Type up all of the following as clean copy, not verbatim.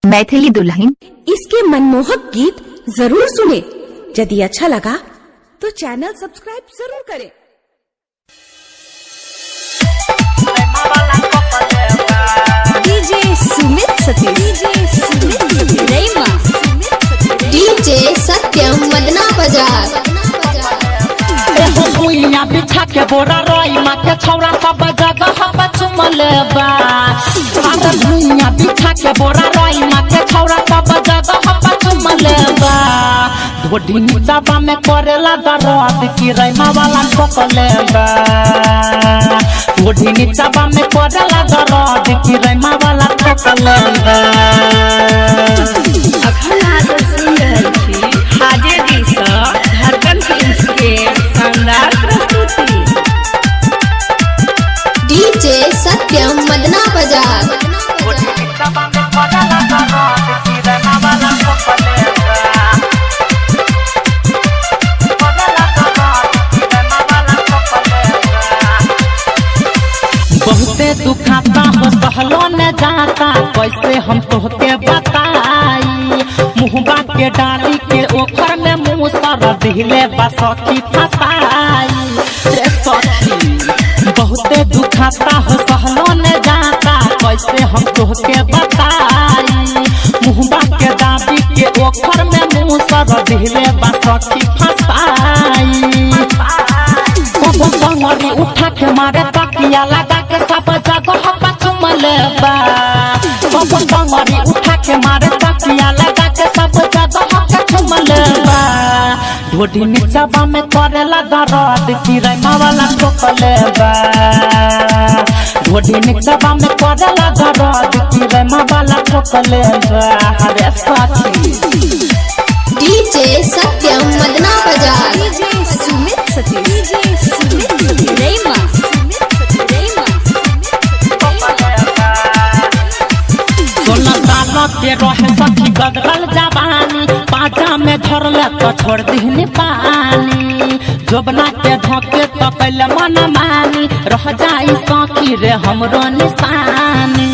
मैथिली दुल्हन। इसके मनमोहक गीत जरूर सुने। यदि अच्छा लगा तो चैनल सब्सक्राइब जरूर करें। DJ Sumit Satish, DJ Sumit Raima, DJ Satyam Madna Bazar. एहो भुइया बिछा के बोरा रोई मा के छौरा सब जगह चुमल बा। अरे भुइया बिछा के बोरा रोई मा के छौरा सब जगह चुमल बा। ढोडी नीचाबा में करेला दर्द की रैमा वाला ठोकले बा। ढोडी नीचाबा में करेला दर्द की रैमा वाला ठोकले बा। अखन अहाँ सब सुनि रहल छी हाजेदी सँ धड़कन फिल्म्स के शानदार प्रस्तुति। डीजे सत्यम मदना बाजार। बहुते दुखाता हो सहलो न जाता, कैसे हम तोहके बताई। मुहबा के डाली के ओखर में मुँह सर दिले बसखी फसाई। रे सखी बहुते दुखाता हो सहलो न जाता, कैसे हम तोहके बताई। मुहबा के दाबी के ओखर में मुँह सर दिले बसखी फसाई। कबो बंगरी उठा के मारे तकिया लगा के सब जगह पर चुमल बा। कबो बंगरी उठा के मारे तकिया लगा के सब जगह के चुमल बा। ढोडी नीचबा में करेला दर्द की रैमा वाला ठोकले बा। ढोडी नीचबा में करेला दर्द की रैमा वाला ठोकले बा। अरे सखी। डीजे सत्यम मदना बाजार। DJ Sumit Satish, DJ Sumit Raima, Raima. 16 साल के रहे सखी गदरल जवानी, पाजा में धरल तो छोड़ दिहनी पानी। जोबना के धोके तो कैल मन मानी, रह जाई सखी रे हमरो निशानी।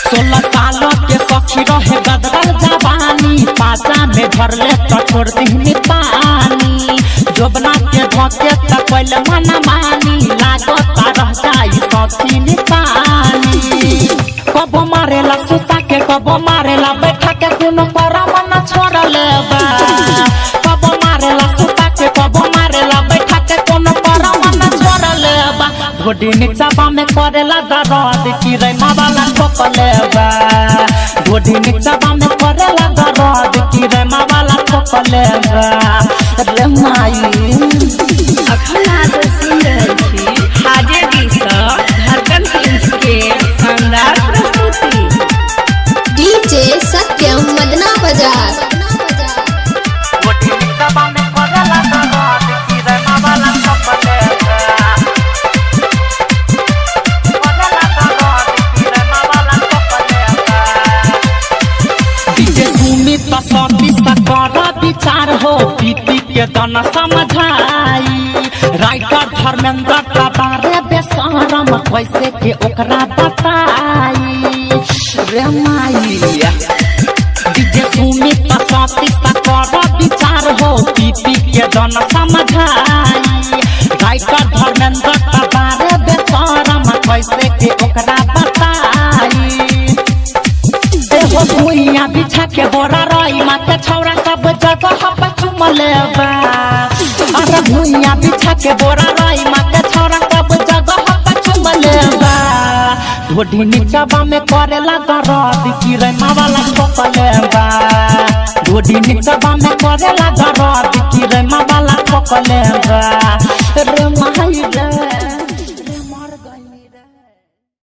16 साल के सखी रहे गदरल जवानी, पाजा में धरले तो छोड़ दिहनी पानी। जोबना के धोके तो कैल मन मानी, लागत रह जाई सखी निशानी। कबो मारेला सुता के कबो मारेला बैठा के, कोनो करम न छोड़ल बा। कबो मारेला सुता के कबो मारेला बैठा के, कोनो करम न छोड़ल बा। ढोडी नीचाबा में करेला दर्द की रैमा वाला ठोकले बा। ढोडी नीचाबा में करेला दर्द की रैमा वाला ठोकले बा। रे माई। अखन अहाँ सब सुनि रहल छी हाजेदी सँ धड़कन फिल्म्स के शानदार प्रस्तुति। डीजे सत्यम मदना बाजार। डीजे सुमित सतीश कर विचार हो, पीती के दन समझाई। राइटर धर्मेंद्र का बारे बेशरम कैसे के ओकरा बताई। रे माई। डीजे सुमित सतीश कर विचार हो, पीती के दन समझाई। राइटर धर्मेंद्र का बारे बेशरम कैसे के ओकरा बताई। एहो भुइया बिछा के बोरा रोई मा के छौरा सब जगह पर चुमल बा। अरे भुइया बिछा के बोरा रोई मा के छौरा सब जगह पर चुमल बा। ढोडी नीचबा में करेला दर्द की रैमा वाला ठोकले बा। ढोडी नीचबा में करेला दर्द की रैमा वाला ठोकले बा।